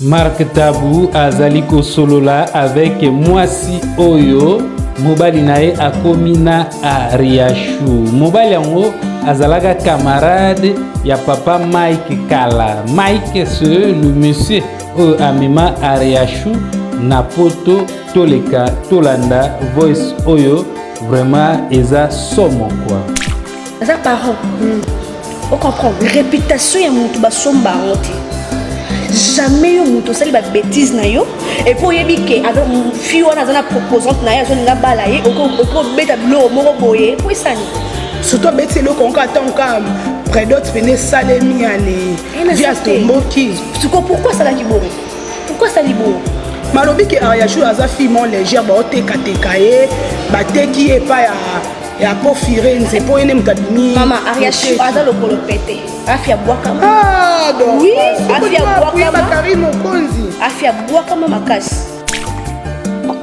Marc Tabu azali kosolola avec mwasi oyo mobali na ye akomi na Ariachou. Mobali yango azalaka camarade ya papa Mike Kala. Mike c'est le monsieur oyo amema Ariachou na poto. Toleka tolanda voice oyo vraiment eza somo quoi. Aza parent. Ocomprendre réputation ya motu basomba yango te. Jamais yo moto osali babétise na yo et puis oyebi ke fille wana aza na proposante na ye, azolinga bala ye, okobeta biloko moko boye po esani. Surtout abeti eloko yango kaka ntango kaka prédot pene esalemi yani vi atomboki. Siko pourquoi asalaki bongo? Pourquoi asali bongo? Malobi ke Ariachou aza fille mo légère, baotekateka ye, bateki ye epai ya po Firenze mpo ye nde moto abimi. Mama, Ariachou aza lokolo pete, afi abwakama. Ah, donc Oui, afi abwakama. Karine Mokonzi. Afi abwakama makasi.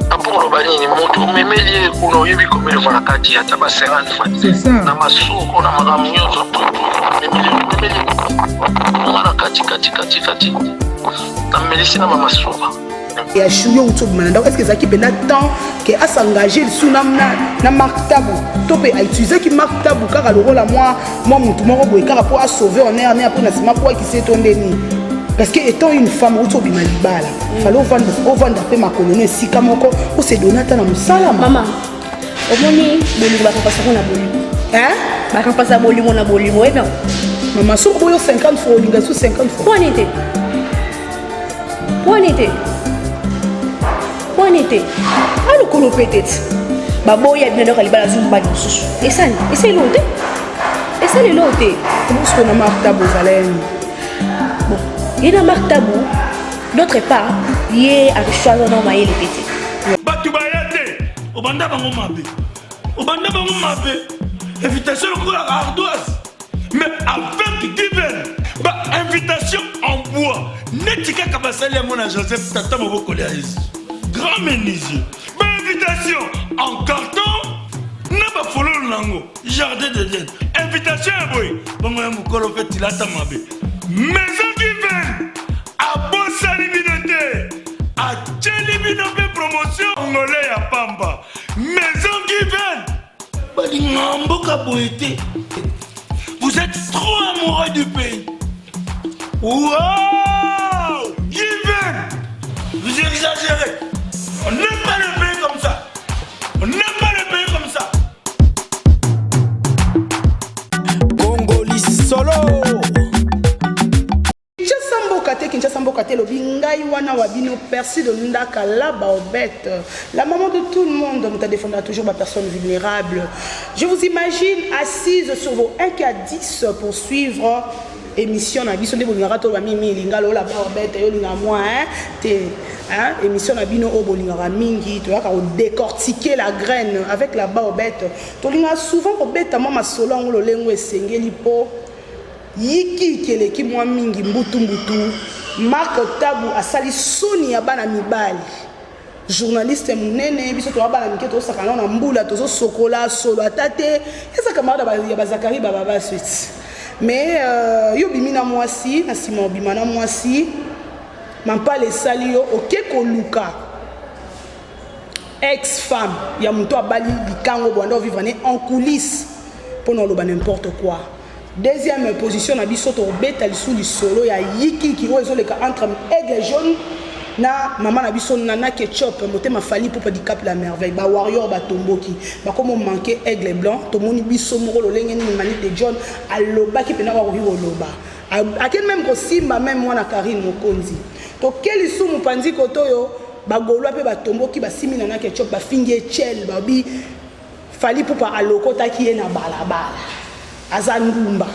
Apo koloba nini? Moto omemeli ye kuna, oyebi combien de fois na kati, ata ba 50 fois C'est ça. na masuko na makambo nyonso, memeli nga na kati kati kati kati, namelisi na bamasuka. Ya chou, yo uti obima na ndako, est-ce ezalaki mpenza temps ke asengage lisusu na Mark Tabu, to mpe autilisaki Mark Tabu kaka lokola mwa motu moko boye kaka mpo asauve honneur ne, mpo na nsima po akisi ye to ndeni? Parce que étant une femme outi obima libala, fallait ovanda mpe makolo no esika moko, ose donner ata na mosala. Mama, omoni, bolingo bakampasako na bolingo. Hein? Bakampasa bolingo na bolingo, oyebi yango. Mama, soki boyo 50 fois, olinga su 50 fois. Pwani te, pwani te, pwani te, alokolo mpe te ti baboyi abina ndako ya libala, azwi mobali mosusu, esali esali eloko te, esali eloko te. Siko na Mark Tabu ozala ye nini? Bon, ye na Mark Tabu, d'autre part ye Aricho aza na mayele mpe te. Bato baya te, obanda bango mabe, obanda bango mabe, invitation lokola ardoise, mais avec Given, bainvitation en bois neti kaka basali yango na Joseph, tata mobokoli ya Yesu, grand menuisier, bainvitation en carton na bafololo nango, jardin d'Eden, invitation ya boye bongo ya mokolo mpe tilata mabe. Maison Given abosani bino te, atieli bino mpe promotion ngole ya pamba. Maison Given balingaka mboka boye te. Vous êtes trop amoureux du pays. Wow, Given, vous exagérez. On n'aime pas le pays comme ça, on n'aime pas le pays comme ça. Congoli solo. Kinshasa mboka te, Kinshasa mboka te. Elobi ngai wana wa bino Persi de Ndaka, la baobette, la maman de tout le monde, moto défendra toujours bapersonne vulnérable. Je vous imagine assise sur vos 1 à 10 pour suivre émission na biso nde bolingaka. Toloba mingi lingala oyo, la baobette, yo olingaka mwa te, hein? Émission na bino oyo bolingaka mingi, toyaka kodécortiquer la graine avec la baobette. Tolingaka souvent kobeta mwa masolo yango lolengo esengeli mpo yikiki eleki mwa mingi mbutu-mbutu. Mark Tabu asali soni ya bana mibali, journaliste monene. Biso toza bana mike, tozosaka nao na mbula, tozosokola solo ata te. Eza camarade ya bazakari bababa suite. Mais yo obimi na mwasi, na nsima obima na mwasi, mampala esali yo, oke koluka ex femme ya moto abali likango bwanda, ovivre ne en coulisse mpona oloba n'importe quoi. Deuxième position na biso, tokobeta lisusu lisolo ya yikiki oyo ezoleka entre Aigle Jaune na mama na biso Nana Ketchup Motema, Fally Ipupa Dicap la Merveille. Bawarrior batomboki, bakomo manquer Aigle Blanc. Tomoni biso moko lolenge nini Manike de John alobaki mpena akoki koloba, akei même kosimba même mwana Karine Mokonzi. Toke lisumu mopanzi koto oyo bagolwa mpe batomboki, basimbi Nana Ketchup, bafingi echel, babi Fally Ipupa alokotaki ye na balabala, aza ndumba.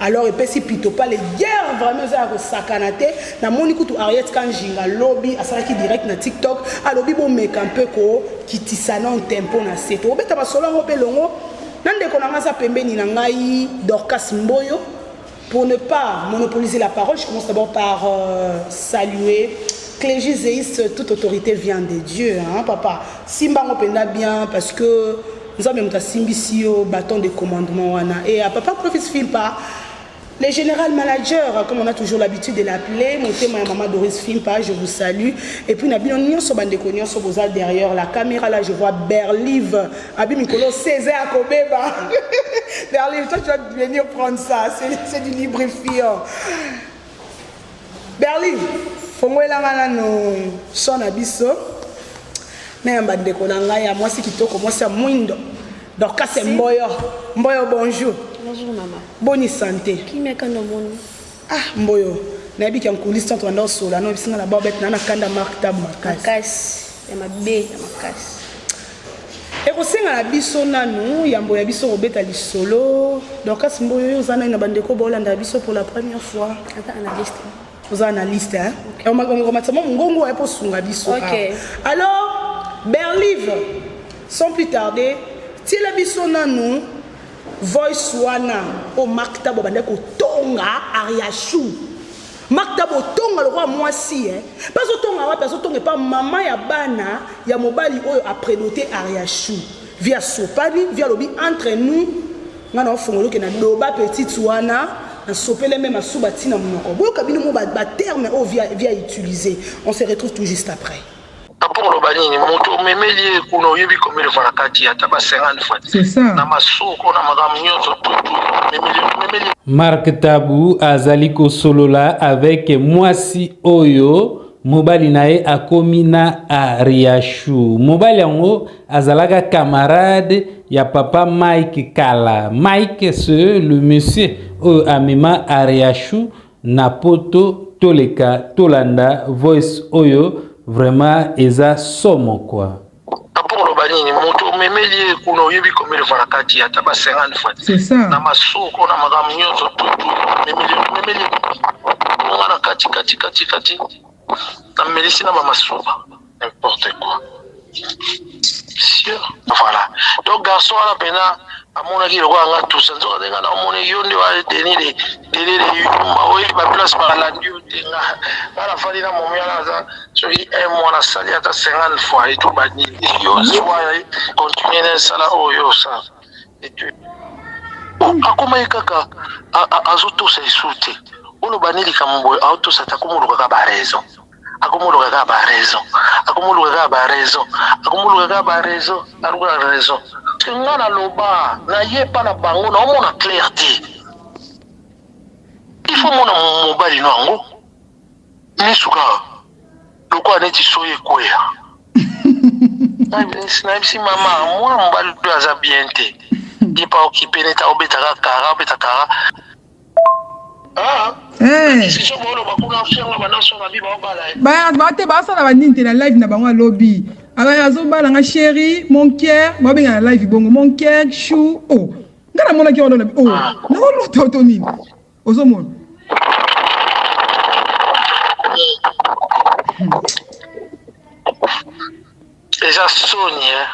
Alors epesi pito pale, guerre vraiment eza ya kosakana te. Namoni kutu Ariette Kanjinga lobi asalaki direct na TikTok, alobi bomeka mpe kokitisa non tempo na se. Tokobeta masolo yango mpe elongo na ndeko na ngai aza pembeni na ngai, Dorcas Mboyo. Pour ne pas monopoliser la parole, je commence d'abord par saluer Clégie Zeis, toute autorité vient de Dieu, hein, papa. Simbango penda bien parce que nzambe moto asimbisi yo bâton de commandement wana. Et à papa Clovis Fimpa, Le général manager, comme on a toujours l'habitude de l'appeler, motema ya maman Doris Fimpa, je vous salue. Et puis na bino nyonso bandeko nyonso boza derrière la caméra là, je vois Berlive, Abi Mikolo Césaire Kobeba. Berlive, toi tu vas venir prendre ça, c'est du lubrifiant. Berlive, fongola nga nano son na biso. Nayamba ndeko na ngai ya mwasi kitoko, mwasi ya mwindo. Dorcas Mboyo. Mboyo bonjour. Bonjour maman. Boni santé. Kimia kando moni. Ah Mboyo, nayebi ki en coulisses tanto banda osola no bisinga na babet na na kanda Marc Tab makasi. Makasi ya mabe ya makasi. Ekosenga na biso nanu yambo ya biso kobeta lisolo. Dorcas Mboyo yo oza nani na bandeko bolanda biso pour la première fois. Ata analyste. Oza analyste hein. Okay. Omatisa mwa mongongo ya posunga biso. Okay. Alors Berlive sans plus tarder tiela biso nanu voice wana o Marc Tabo banda kotonga Ariachou. Marc Tabo tonga lokola mwasi eh. Pas otonga wapi azotonga epa mama ya bana ya mobali oyo a prédoté Ariachou. Via sopani, via lobi entre nous nga na ofongola oke na doba petite wana na sopele meme asuba tina monoko. Boyoka bino mo ba, ba terme oyo via, via utiliser. On se retrouve tout juste après. Mpo koloba nini moto omemeli ye kuna oyebi combien de fois na kati ata ba 50 fois C'est ça. na masuko na makambo nyonso tutu omemeli omemeli Marc Tabu azali kosolola avec mwasi oyo mobali na ye akomi na Ariachou. Mobali yango azalaka camarade ya papa Mike Kala. Mike c'est le monsieur oyo amema Ariachou na poto. Toleka tolanda voice oyo vraiment eza somo quoi. Mpo koloba nini moto omemeli ye kuna oyebi combien de fois na kati ata ba 50 fois C'est ça. na masuko na makambo nyonso tutu omemeli omemeli nga na kati kati kati kati namelisi na bamasuba n'importe quoi sûr voilà donc garçon wana mpena amonaki lokola nga tusa nzoka nde nga naomoni yo nde wa deni de deni de yuma oyebi baplace balandi yo te nga nga nafandi na momi wana aza soki un mois nasali ata 50 fois etu banini yo zwa continue na esala oyo osala etu akomaki kaka azotosa esu te oloba ni likambo boye aotosa te akomoluka kaka baraison akomoluka kaka ba raison akomoluka kaka ba raison akomoluka kaka ba raison aluka raison nga naloba naye epa na bango naomona clair te il faut mona mobali no yango misu kaka lokola neti soyi ekweya nayebisi mama mwana mobali oyo aza bien te ye pa okipe neti aobetaka kara obeta kara Ba te basala banini te na live na bango alobi azobala nga chéri mon cœur babenga na live bongo mon cœur chou oh nga namonaki wana na oh nakolota to nini ozomona Eza soni hein.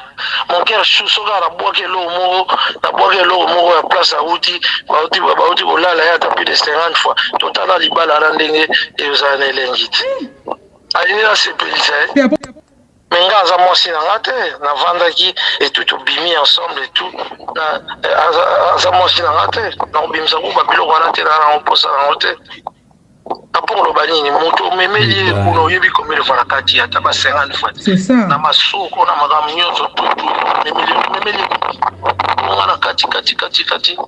Mon cœur chou soki nabwaki eloko moko nabwaki eloko moko ya place awuti bauti bauti kolala ye ata plus de 50 fois totala libala wana ndenge ezala na elengi te alingi nasepelisa ye me nga aza mwasi na nga te navandaki etout tobimi ensemble etout aza mwasi na nga te nakobimisa ku babiloko wana te naa nango mposa nango te Papa oloba nini moto omemeli ye kuna oyebi combien de fois na kati ata ba 50 fois C'est ça. na masuko na makambo nyonso tutu omemeli omemeli nga na kati kati kati kati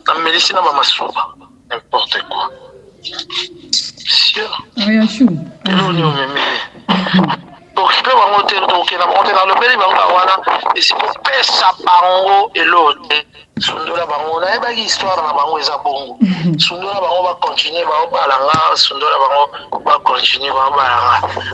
namelisi na bamasuba n'importe quoi sûr Ariachou. eloko nini omemeli tokipe bango te tokokenda bango te nalobeli bango kaka wana esi kopesa bango eloko te sundola bango nayebaki histoire na bango eza bongo sundola bango bacontinue baobala nga sundola bango bacontinue baobala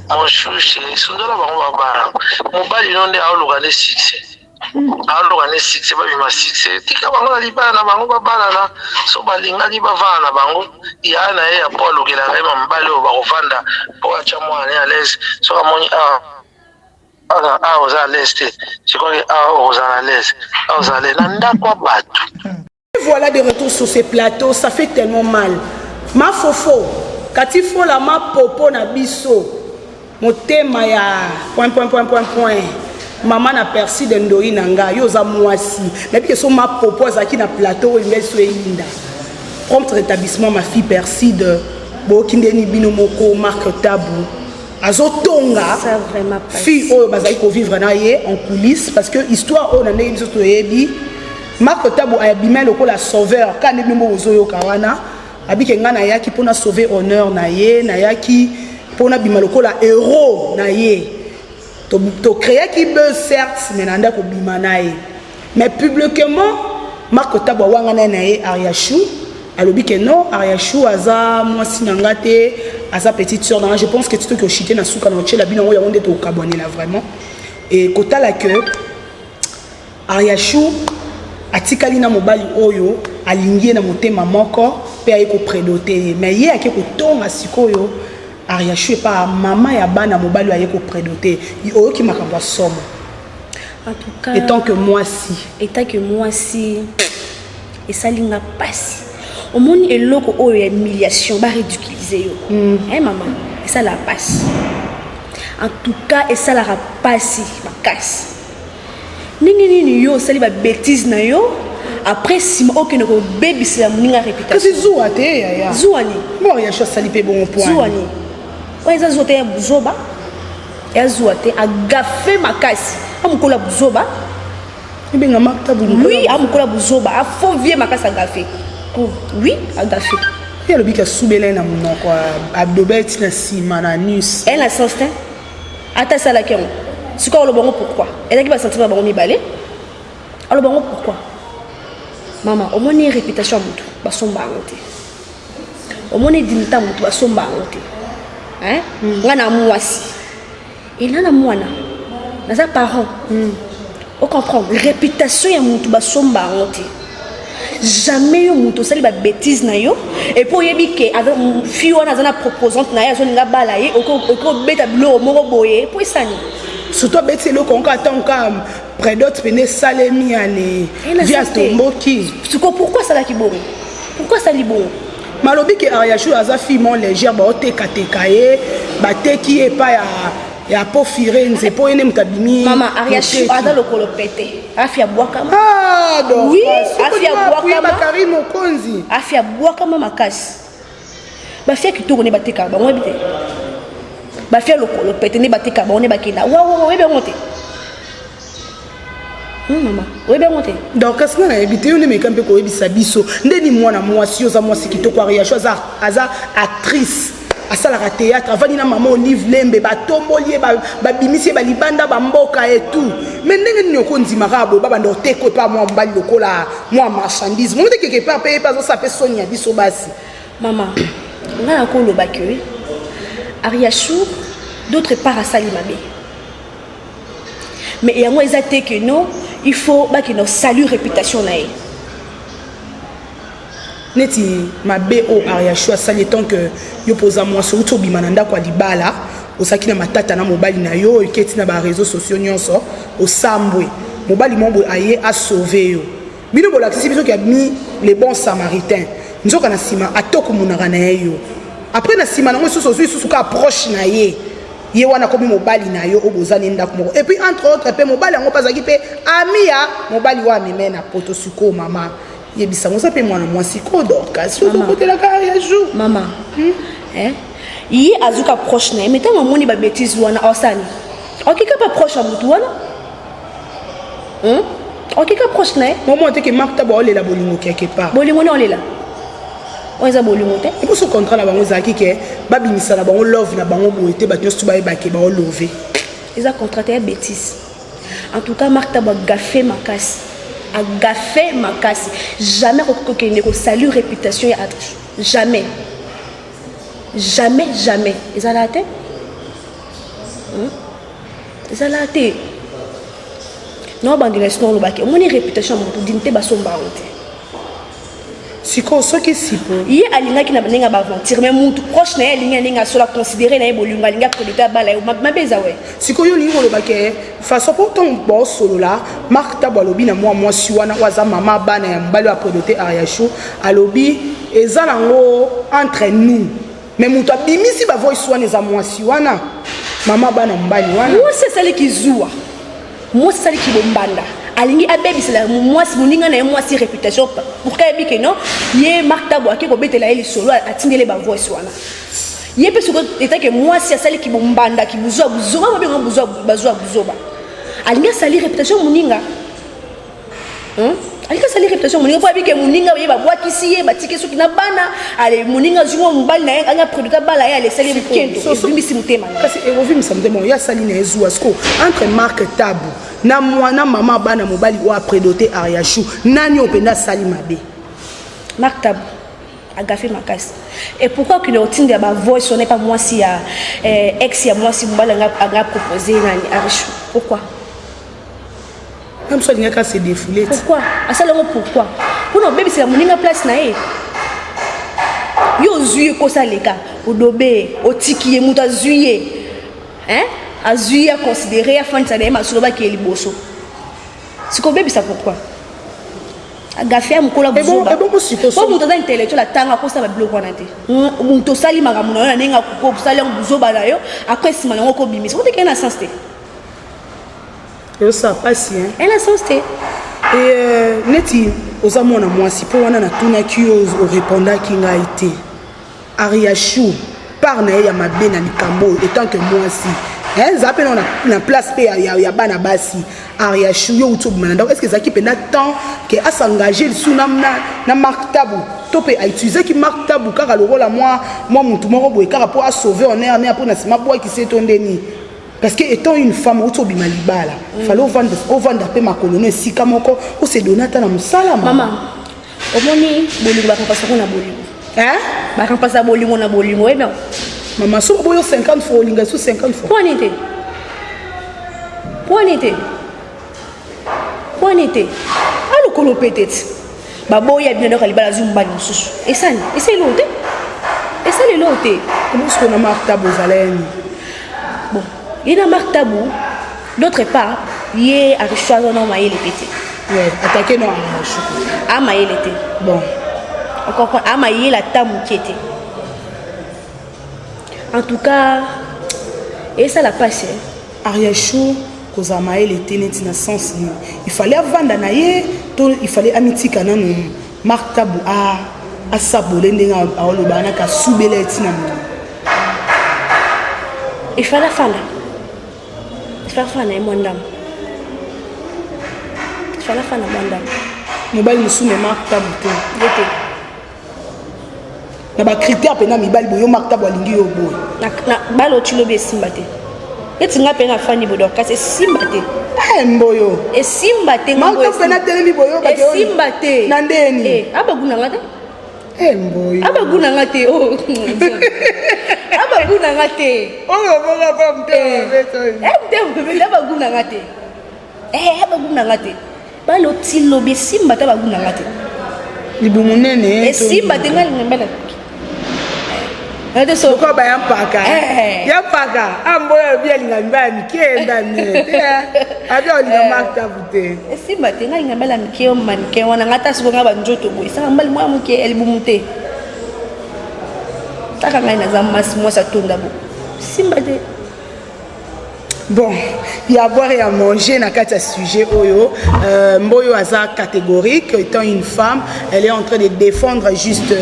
nga mon chouche sundola bango babala mobali no nde aoluka nde succès aoluka nde succès babima succès tika bango na libala na bango babalana so balingani bavanda na bango ya na ye ya po alukelaka ye mobali oyo bakovanda po atya mwana ne à l'aise soki amoni awa awa awa oza à l'aise te je crois que awa okozala à l'aise awa ozala à l'aise na ndako ya bato. Voilà de retour sur ce plateau, ça fait tellement mal. Ma fofo, kati fola ma popo na biso. Motema ya point point point point point. Mama na persi de ndoi na nga, yo oza mwasi. Nayebi ke so ma popo azalaki na plateau oyo ngai so eyinda. Prompt rétablissement ma fille Perside boyoki ndeni bino moko Marc Tabu azotonga fille oyo bazali kovivre na ye en coulisse parce que histoire oyo na ndenge biso toyebi Marc Tabu abima lokola sauveur ka nde bino moko bozoyoka wana abike ngai nayaki mpo na sauver honneur na ye nayaki mpo nabima lokola héros na ye to créaki buzz certes mais na ndako bima na ye mais publiquement Marc Tabu awangana na ye Ariachou alobi ke non Ariachou aza mwasi na nga te aza petite sœur na nga je pense que titoki oshite na suka na otyela bino yango yango nde tokabwanela vraiment e kotala ke Ariachou atikali na mobali oyo alingi ye na motema moko mpe aye kopredote ye mais ye ake kotonga sikoyo Ariachou epa mama ya bana mobali oyo aye kopredote oyoki makambo ya somo. En tout cas, étant que mwasi étant que mwasi esali nga mpasi omoni eloko oyo ya humiliation baridiculize yo mm. eh, mama esalaka mpasi en tout cas esalaka mpasi makasi ndenge nini yo osali babétise na yo après nsima okende kobebisela moninga réputation kasi zuwa te yaya zuwa nini mo Ariachou asali mpe bongo po zuwa nini oyo eza zuwa te ya buzoba ya zuwa te agafe makasi amokolo ya buzoba ebenga Marc Tabu oui amokolo ya buzoba afovie makasi agafe oui agafe ye alobiki asubela ye na monoko adoba ti na nsima na anus e na sens te ata asalaki yango sikoyo aloba yango pourquoi ezalaki basentiment na bango mibale aloba yango pourquoi mama omoni réputation ya motu basomba yango te omoni dignité ya motu basomba yango te nga na mwasi ena na mwana naza parent ocomprendre réputation ya motu basomba yango te jamais yo moto osali babétise na yo et puis oyebi ke fille wana aza na proposante na ye azolinga bala ye okoki obeta biloko moko boye po esani surtout abeti eloko yango kaka ntango kaka prédote pene esalemi ale vi atomboki siko pourquoi asalaki bongo pourquoi asali bongo malobi ke Ariachou aza fille mo légère baotekateka ye bateki ye epai ya ya po Firenze mpo ye nde moto abimi mama Ariachou aza lokolo pete afi abwakama ah, oui afi abwakama Karine Mokonzi afi abwakama makasi bafia kitoko nde batekaka bango yebi te bafia lokolo pete nde batekaka bango nde bakenda wawawa oyebi yango te mama oyebi yango te donc kasi nga nayebi te yo nde meka mpe koyebisa biso ndeni mwana mwasi oza mwasi kitoko Ariachou aza, aza actrice asalaka théâtre avandi na mama Olive Lembe batomboli ye babimisi ye balibanda bamboka et tout mais ndenge nini okondimaka boye babanda oteko epa mwa mobali lokola mwa marchandise momo te keke epa mpe ye mpe azosala mpe soni ya biso basi mama nga nakoloba ke Ariachou d'autre part asali mabe mais yango eza te ke non il faut bakende salir réputation na ye neti mabe oyo Ariachou asali etant que yo mpo oza mwasi outi obima na ndako ya libala ozalaki na matata na mobali na yo eketi na baréseau sociaux nyonso osambwe mobali moko boye aye asauve yo bino bolakisi biso ki abimi le bon samaritain nzoka na nsima atokomonaka na ye yo après na nsima nango lisusu ozwi lisusu ka approche na ye ye wana akomi mobali na yo oyo boza ne ndako moko et puis entre autres mpe mobali yango mpe azalaki mpe ami ya mobali oyo ameme na poto sikoyo mama yebisango oza mpe mwana mwasi ko Dorcas okokotelaka ya jour mama eh? ye azuka proche na ye mais ntango amoni babétise wana osani okika mpe proche ya motu wana Okika proche na ye momo teke Marc Tabu aolela bolingo quelque part bolingo ne olela oyo eza bolingo te eposo contrat na bango ezalaki ke babimisa na bango love na bango boye te bato nyonso bayebake baolove eza contrat te ya bétise en tout cas Marc Tabu agafe makasi agafe makasi jamais akoki kokende kosalir réputation ya jamais jamais jamais ezalaka te ezalaka te naobandela sino olobaki omoni réputation ya moto dignité basomba yango te sikoyo soki sipo ye alingaki na ndenge ya baaventure mais mutu proche na ye alingi na ndenge asola considéré na ye bolingo alingi akredite abala ye mabe eza we sikoyo olingi koloba ke façon mpo ntango baosolola Marc Tabu alobi na mwa mwasi wana oyo aza mama bana ya mobali oyo apredote Ariachou alobi eza nango entre nous mais moto abimisi bavoice wana eza mwasi wana mama bana mobali wana mwasi asaliki zuwa mwasi asaliki bombanda Alingi abebisela mwasi moninga na ye mwasi réputation. Pourquoi ayebi ke non, ye Marc Tabo ake kobetela ye lisolo, atindeli ba voice wana. Ye mpe soki etake mwasi asaliki bombanda kibuzwa buzoba, babenga buzwa bazwa buzoba, alingi asali réputation moninga. Alingi asali réputation moninga mpo ayebi ke moninga ye babwakisi ye, batiki soki na bana. Ale moninga azwi mwa mobali na ye, anga produit abala ye, ale esali ye mokento, evimbisi motema na ye. Kasi ekovimbisa motema oyo asali na ye zuwa siko entre Marc Tabu na mwana mama bana mobali oyo aprédote Ariachou, nani oyo mpenza asali mabe? Marc Tabu agafe makasi. Et pourquoi okende kotindela bavoice wana epa mwasi ya ex ya mwasi mobali anga propose nani Arichou? Pourquoi? Na mosu alingaki ase défoule. Pourquoi asala yango? Pourquoi? Mpona obebisela moninga place na ye. Yo ozwi ye, kosa leka, odobe ye, otiki ye, moto azwi ye, hein? Azwi ye, aconsidere ye, afandisa na ye masolo, bakeye liboso. Sikoyo obebisa pourquoi? Agafe ya mokolo ya buzoba. Ebongo sikoyo po moto aza intellectuel, atanga, akosala babiloko wana te. Moto osali makambo na yo na ndenge akoki, osali yango buzoba na yo, après nsima nango okobimisa otekei na sens te. Ezosala mpasi, hein? Ena sens te. Neti oza mwana mwasi, mpo wana natunaki yo, orépondaki ngai te. Ariachou, part na ye ya mabe na likambo oyo, etant que mwasi, eza mpe na place mpe ya bana basi, Ariachou, yo uti obima na ndako, est ce que ezalaki mpenza temps ke asengage lisusu na Marc Tabu, to mpe autilisaki Marc Tabu kaka lokola mwa mutu moko boye kaka mpo asauve honneur ne, mpo na nsima abwakisi ye to ndeni? Parce que étant une femme outi obima libala, fallait ovanda mpe makolo no esika moko, ose donne ata na mosala. Mama, omoni, bolingo baremplaçako na bolingo. Hein? Baremplaça bolingo na bolingo, oyebi yango? Mama, soki boyo 50 fois, olinga esu 50 fois. Mpo nini te? Mpo nini te? Mpo nini te? Alokolo mpe te ti baboyi ya bino ndako ya libala, azwi mobali mosusu, esali esali eloko te, esali eloko te. Siko na Marc Tabu ozala ya nini? Bon, ye na Marc Tabu, d'autre part ye Arichou aza na mayele mpe te. Ouais, attaqué no Ariachou. A mayele te. Bon. Encore a mayele ata moke te. En tout cas esala mpasi. Ariachou kozala mayele te neti na sens nini? Il fallait avanda na ye to il fallait amitika nanu Marc Tabu asabole ndenge aoloba wana, kasubela ye ntina mongo? Il fallait afanda, il fallait afanda na ye mwa ndambo, il fallait afanda mwa ndambo. Mobali mosusu, me Marc Tabu te? Ye te. Na bacritère mpena mibali boyo Marc Tabu alingi yo boye? Bala oti lobi esimba te. Neti nga mpe nafandi bodo, kasi esimba te. Mboyo. Esimba te. Marc Tabu mpena telemi boyo. Esimba te. Na ndeni? Abagunanga te. Mboyo. Abagunanga te. Abagunanga te. Oyo bonga pa motema. Abagunanga te, abagunanga te. Bala oti lobi esimba te, abagunanga te. Libumu nene. Esimba te. Nga linga mbala. Lokola baya mpaka ya mpaka amboyo, alobi alinga mibala mike, mibala minene te, abi alinga Marc Tabu te. Esimba te. Nga linga mbala mike, mannequin wana. Nga ta siko nga banzoto boye, esaka mbali mwa moke ya libumu te. Taka ngai naza masi, mwasi atonda bo, simba te. Bon, il y a à boire et à manger na kati ya sujet oyo. Mboyo aza catégorique. Étant une femme, elle est en train de défendre juste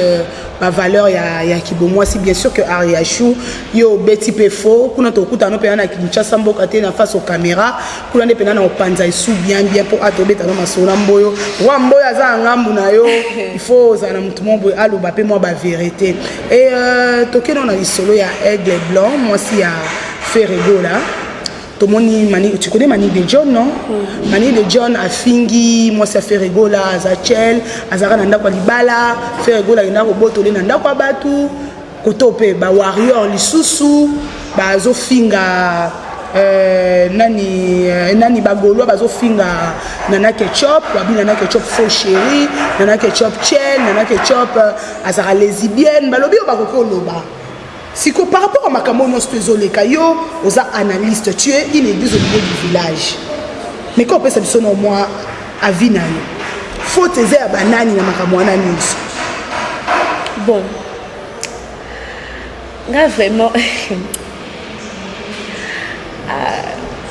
ba valeur ya kibomwasi. Bien sûr que Ariachou, yo obeti mpe faux kuna, tokutana mpenza na Kinshasa mboka te, na face aux caméra kuna nde mpenza na kopanza esu bien bien, mpo atobeta no masolo na Mboyo roi. Mboyo aza na ngambu na yo, il faut ozala na motu moko boye aloba mpe mwa bavérité. Et tokende na lisolo ya Aigle Blanc, mwasi ya Ferre Gola. Tomoni Mani, tu connais Mani de John, non? Mani de John afingi mwasi ya Ferre Gola, aza chel, azalaka na ndako ya libala, Ferre Gola akendaka kobotole na ndako ya bato. Koto mpe bawarrior lisusu bazofinga nani, bagaulois bazofinga Nana Ketchup, babi Nana Ketchup faux chéri, Nana Ketchup chel, Nana Ketchup azalaka lesbienne, balobi oyo bakoki oloba. Siko par rapport à makambo nyonso to ezoleka, yo oza analyste, tu es une église au milieu du village, mais ko opesa biso na mwa avis na yo, faute eza ya banani na makambo wana nyonso? Bon, nga vraiment,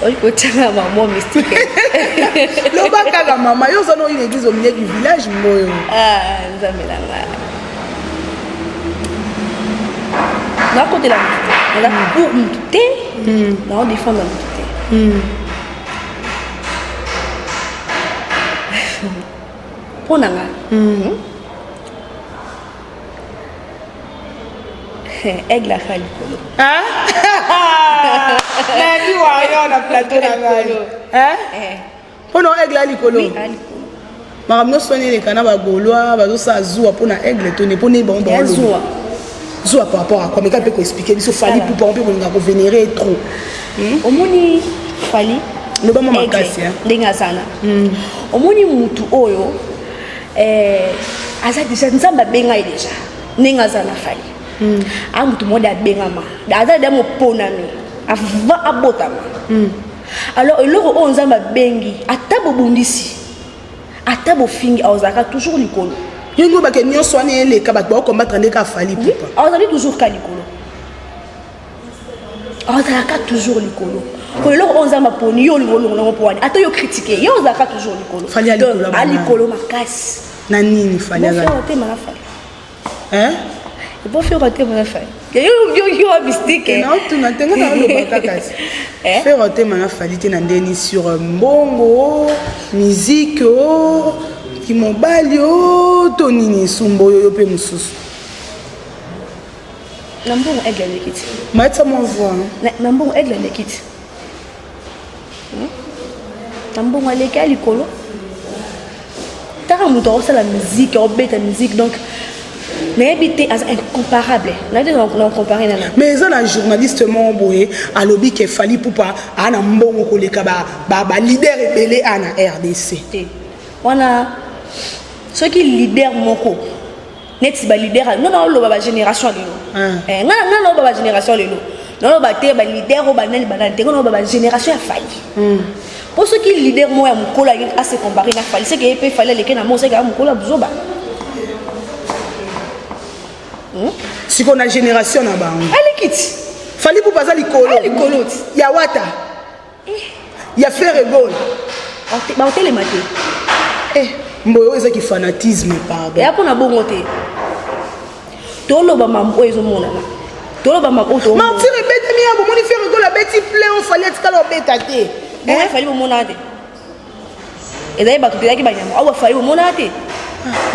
Oyi kotianga mama mystique. Loba kaka mama, yo oza na une église au milieu du village mboyo. Ah, nzambe na ngai. Nakotela motu te. Naza pour motu te. Nao défendre motu te. Mpo na ngai. Aigle afa likolo. Nayebi warrior na plateau na ngai. Mpo na aigle ya likolo. Makambo nyonso wana eleka na bagaulois bazosala zuwa mpo na aigle to ne mpo ne bango baoloba zuwa par rapport à quoi meka mpe koexplike biso Fally Ipupa mpe kolinga kovénéré trop. Omoni Fally loba mwa makasi ndenge azana. Omoni mutu oyo aza déjà nzambe abenga ye déjà ndenge aza na Fally. A mutu moko de abengama aza deja moponami avant abotama. Alors eloko oyo nzambe abengi, ata bobundisi, ata bofingi, azalaka toujours likolo. Yengo bake nyonso wana eleka, bato baocombattre nde ka Fally Ipupa. Azali toujours ka likolo, azalaka toujours likolo. Po eloko oyo nzambe aponi yo, olingo olongo nango mpo wani, ata yo critique, yo ozalaka toujours likolo. Fally alikolo. Alikolo makasi. Na nini Fally aza? Otema na Fally. Bofero otema na Fally. Yo mystique. Naotuna te, nga naoloba kaka ti Ferre otema na Fally te na ndeni sur mbongo, musique o kimobali o to nini sumba oyo yo mpe mosusu. Na mbongo aigle aleki ti. Maetisa mwa voix. Na mbongo aigle aleki ti. Na mbongo aleki ya likolo. Taka moto akosala musique, akobeta musique, donc nayebi te, aza incomparable, nayebi te na compare nana. Mais eza na journaliste moko boye alobi ke Fally Ipupa aa na mbongo koleka baleader ebele a na RDC. Te, wana soki leader moko neti baleader nga naoloba bagénération ya lelo, nga naoloba bagénération ya lelo, naoloba te baleader oyo banani banani te, nga naoloba bagénération ya Fally. Mpo soki leader moko ya mokolo ase compare na Fally, seke ye mpe Fally aleke na mo, seke ya mokolo ya buzoba. Sikoyo na génération na bango aleki ti. Fally Ipupa aza likolo. Likolo ti. Ya Wata, ya Ferre Gola. Baotelema te. Mboyo oyo ezaki fanatisme, pardon. Eya mpona bongo te, toloba mambo oyo ezomonana, toloba mambo oyo. Martyr ebetami ya bomoni Ferre Gola abeti plein o Fally atikala obeta te. Bongo Fally bomonana te, ezali bato te, ezalaki banyama awa. Fally bomonana te.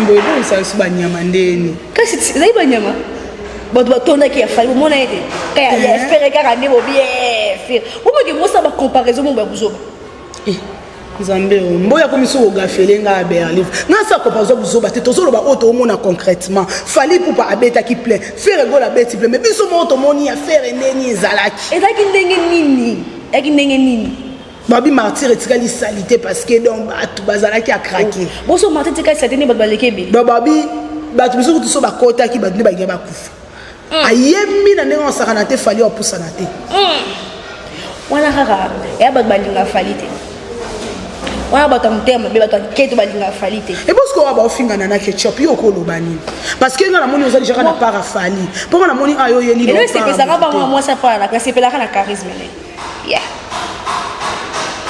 Mboyo ebongisa biso banyama ndeni? Kasi ezali banyama, bato batondaki ya Fally bomona ye te, ya Ferre kaka nde bobi Ferre bomoke mosala bacomparaison mongo ya buzoba. Nzambe oyo, mboya akomi soki ogafele nga ya berlive, nga sa comparaison buzoba te. Tozoloba oyo toomona concrètement. Fally Ipupa abetaki plein, Ferre Gola abeti plein, mais biso moko tomoni ya Ferre ndeni ezalaki. Ezalaki ndenge nini? Ezalaki ndenge nini? Babi Martyr etikali salité parce que donc bato bazalaki acraquer. Boso Martyr etikali salité nde bato baleki ebele. Donc babi bato biso kutu so bakotaki, bato nde balingi bakufa. Ayembi na ndenge osakana te, Fally apusana te. Wana kaka eya bato balinga Fally te, wana bato ya motema mabe, bato ya nketo balinga Fally te. Ebosko oyo baofingana na Ketchup, yo okoloba nini? Parce que nga namoni oza déjà na part ya Fally, mpo nga namoni ayo oyeli. Elo esepesaka bango mwasi apana, nasepelaka na charisme ne ya,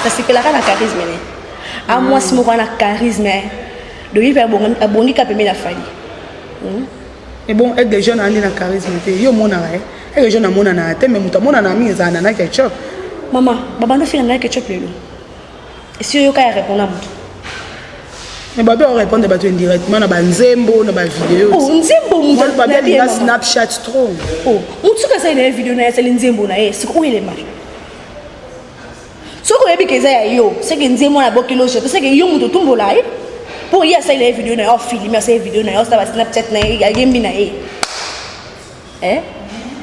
nasepelaka na charisme ne a mwasi moko wana, charisme doyi mpe abongi ka pembeni na Fally. Et bon, Aigle Jeune andi na charisme te, yo omonaka ye Aigle Jeune amonana te, mais moto amonana mingi ezala na Ketchup. Mama, babanda ofinga na Ketchup lelo, esi oyoka ya répondre moto? Mais babi orépondre bato indirectement na banzembo, na bavideo. Oh, nzembo. Moto babi alinga Snapchat trop. Oh, motu soki asali na ye video na ye, asali nzembo na ye, sikoyo oyo elemaki, soki oyebi ke eza ya yo, seke nzembo wana aboki loge to, seke yo moto otumbola ye, mpo ye asali na ye video na ye, ofilme, asali video na ye, osala ba Snapchat na ye, ayembi na ye,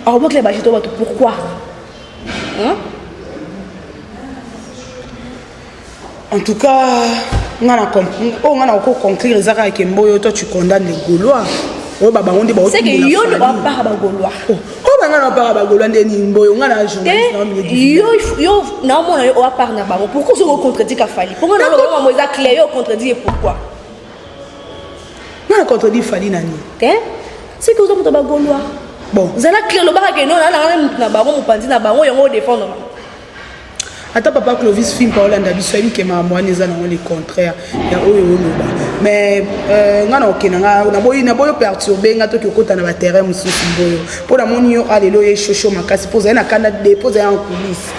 akobokela bajeto bato, pourquoi, hein? En tout cas, nga na oyo nga na koconclure eza kaka ke mboyo, toi tu condamnes les Gaulois oyo babango nde. Seke yo nde oapara bagaulois. Oyo banga na apara bagaulois nde nini? Mboyo, nga na journaliste. Yo naomona yo oapara na bango, pourquoi ozoki ocontredire ka Fally? Mpo nga naloba mambo eza clair, yo ocontredire pourquoi? Nga na contredire Fally na nini? Te, seke oza moto ya bagaulois. Bon. Zala clair, lobaka ke no, nanga moto na bango, mopanzi na bango, yango odefendre bango. Ata papa Clovis Fimpa olanda biso ayebi ke makambo wana eza nango le contraire ya oyo oloba. Mais euh, nga na okenda nga naboyi naboyi perturber nga toki okota na ba terrain mosusu mboyo. Mpo namoni yo alelo ye shosho makasi mpo ozali na kanda de mpo ozali en coulisse.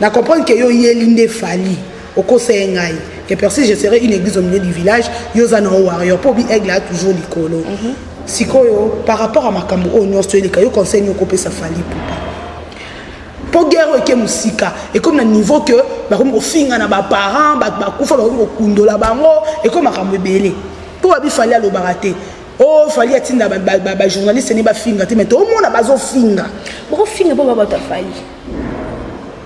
Na comprendre que yo yeli nde Fally. Okosa ye ngai. Que Percy je serai une église au milieu du village, yo oza na warrior mpo bi aigle a toujours likolo. Mm -hmm. Sikoyo par rapport à makambo oyo nyonso eleka yo conseil nini okopesa Fally Ipupa? Mpo guerre oyo eke mosika ekomi na niveau que bakomi kofinga na baparent bato bakufa bakomi kokundola bango ekomi makambo ebele mpo babi Fally alobaka te oh Fally atinda bajournaliste ne bafinga te mais toomona bazofinga bokofinga mpo ba bato ya Fally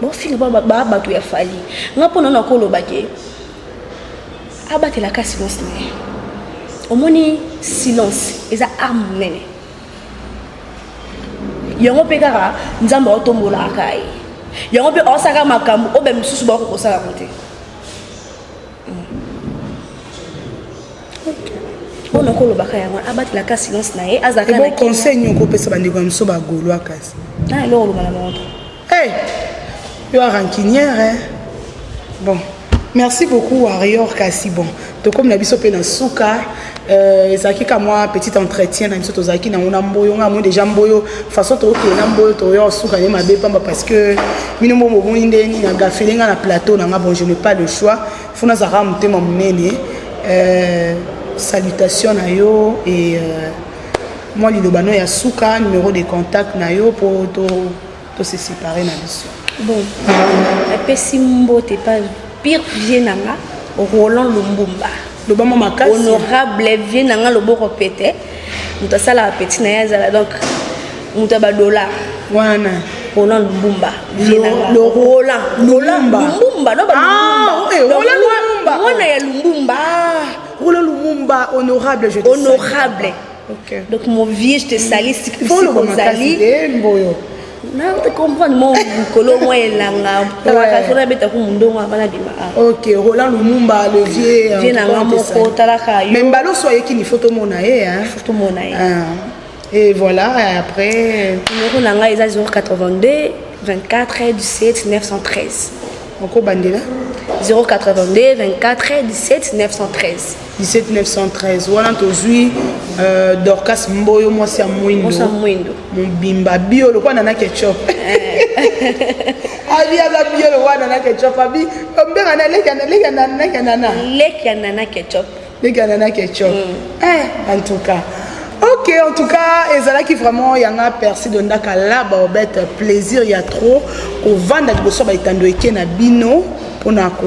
bofinga mpo ba bato ya Fally nga mpo nano akoloba ke abatelaka silence na ye omoni silence eza arme monene yango mpe kaka nzambe aotombolaka ye yango mpe aosalaka makambo oyo bamisusu bakoki kosala yango te oyo nakolobaka yango abatelaka silence na ye azalaka na conseil nini okopesa bandeko ya miso bagaulois kasi na eloko oloba na bango te hey, yo rancunière hein? Bon merci beaucoup warrior kasi bon tokomi na biso mpe na suka euh, ezalaki ka mwa petit entretien na biso tozalaki nango na mboyo nga moi déjà mboyo façon tokokende na mboyo toya suka ne mabe pamba parce que mino mbo bomoni nde nini agafele nga na plateau na nga bon je n'ai pas le choix fo nazalaka motema monene euh, salutation na yo et euh, mwa liloba no ya suka numéro de contact na yo mpo to to se séparer na biso bon napesi mbote pa pire vie na nga Roland Lumbumba loba mwa makasi honorable vie na nga loboko pete moto asalaka peti na ye azala donc moto ya badollar wana Roland Lumbumba vie na nga Roland Lumumba Lumbumba no ba ah, Lumumba Roland Lumumba mwana ya Lumbumba ah, Roland Lumumba honorable je te honorable Okay. Donc mon vieux, je te salue si Faut ozali. Mboyo. Na te comprendre mon mukolo moi elanga. Talaka fona beta ku mundongo abana bima. OK, Roland Lumumba le vieux. Vieux na nga moko talaka yo. Mais mbalo so ayeki ni photo mona ye hein. Photo mona ye. Ah. Et voilà, et après numéro na nga eza 082 24 17 913. Okobandela 082 24 17 913. 17913 wana tozwi euh, Dorcas Mboyo mwasi ya mwindo mobimba bio lokola nana ketchup eh. abi aza bio lokola nana ketchup abi mbenga na leki ya nana leki ya nana ketchup leki ya nana ketchup mm. eh, en tout cas ok en tout cas ezalaki vraiment yanga persi de ndaka la baobete plaisir ya trop kovanda liboso ya baetando eke na bino mpona ko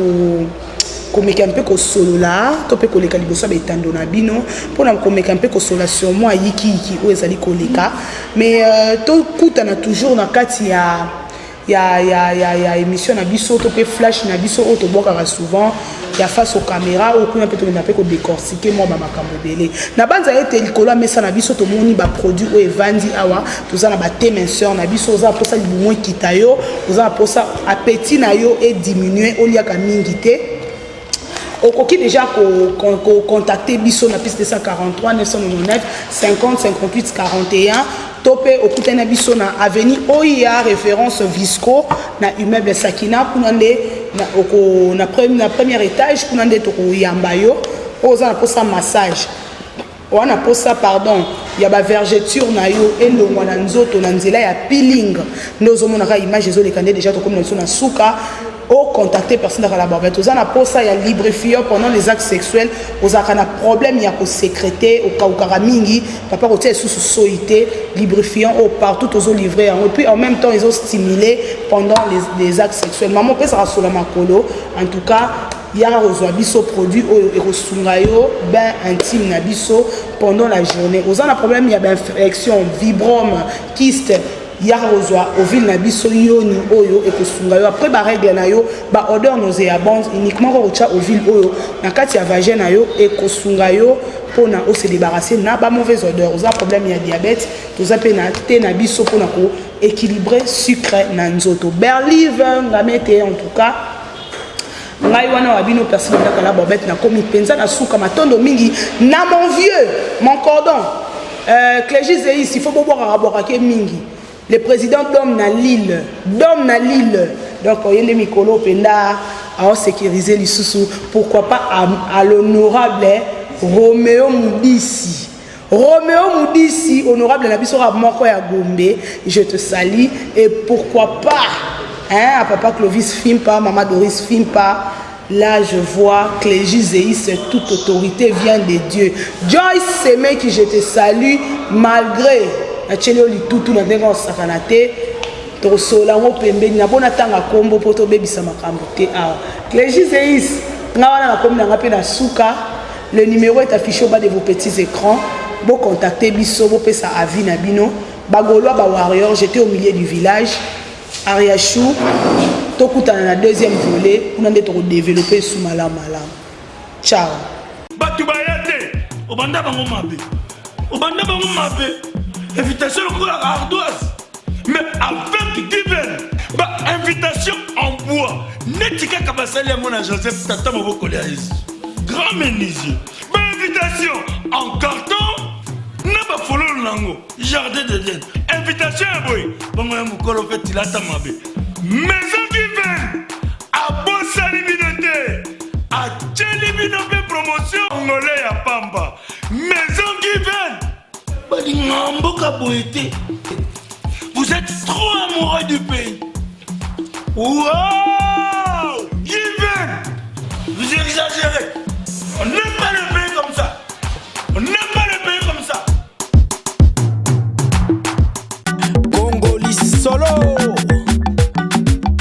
komeka mpe kosolola to mpe koleka liboso ya baetando na bino mpona komeka mpe kosolola sur mwa yikiyiki oyo ezali koleka mais euh, tokutana toujours na kati ya ya, ya, ya, ya émission na biso to mpe flash na biso oyo tobwakaka souvent ya face au caméra oyo kuna mpe tokenda mpe kodécortiquer mwa bamakambo ebele na banza ete likolo ya mesa na biso tomoni baproduit oyo evandi awa toza na bate minceur na biso oza na mposa libumu ekita yo oza na mposa appétit na yo ediminue oliaka mingi te okoki déjà kocontacte biso na plus 243 999 50 58 41 to mpe okutani na biso na avenue oya référence visco na immeuble sakina kuna nde na, oko, na, pre, na premier étage kuna nde tokoyamba yo oyo oza na mposa massage Oa na posa pardon ya ba vergeture na yo elongwa na nzoto na nzela ya peeling nde ozomona kaka image ezoleka nde deja tokomi na biso na suka o contacter personne kala barbette oza na posa ya lubrifiant pendant les actes sexuels ozalaka na problème ya kosecrete okaukaka mingi papa kotia lisusu soyi te lubrifiant oyo partout tozo livrer yango et puis en même temps ezo stimuler pendant les, les actes sexuels maman opesaka sola makolo en tout cas Yaka kozwa biso produit oyo ekosunga yo bain intime na biso pendant la journée. Oza na problème ya ba infection, vibrome, kyste, yaka kozwa ovile na biso yoni oyo ekosunga yo après ba règle na yo ba odeur nauséabonde uniquement kaka kotya ovile oyo na kati ya vagin na yo ekosunga yo mpona ose débarrasser na ba mauvaise odeur. Oza problème ya diabète, toza mpe na te na biso mpona ko équilibrer sucre na nzoto. Berlive Ngamete en tout cas ngai wana wa bino persi ndaka la bobette nakomi mpenza na suka matondo mingi na mon vieux mon cordon euh, clégis zeis il faut bobwakaka bwakake mingi le président d'homme na lille d'homme na lille Donc ye nde mikolo mpenza aosécuriser lisusu. Pourquoi pas à l'honorable Roméo Mudisi, Roméo Mudisi, honorable na biso kaka moko ya Gombe, je te salue. Et pourquoi pas, hein, à papa Clovis Fimpa, mama Doris Fimpa. Là, je vois Clégie Zeis, toute autorité vient de Dieu. Joyce Semeki, je te salue, malgré natieli yo litutu na ndenge osakana te. Tokosola yango pembeni na mpona ntanga nkombo mpo tobebisa makambo te awa. Clégie Zeis, nga wana nakomi na nga mpe na suka. Le numéro est affiché au bas de vos petits écrans. Bocontacte biso, bopesa avis na bino. Bagaulois, bawarrior, j'étais au milieu du village. Ariachou, tokutana na deuxième volet kuna nde tokodéveloppe esu malamu malamu. Ciao. Bato baya te, obanda bango mabe, obanda bango mabe. Invitation lokola ardoise, mais avec Given, bainvitation en bois neti kaka basali yango na Joseph, tata mobokoli ya Yesu, grand menuisier. Bainvitation en carton na bafololo nango, jardin d'Eden. Invitation ya boye bongo ya mokolo mpe tilata mabe. Maison Given abosani bino te, atieli bino mpe promotion ngole ya pamba. Maison Given balinga mboka boye te. Vous êtes trop amoureux du pays. Wow!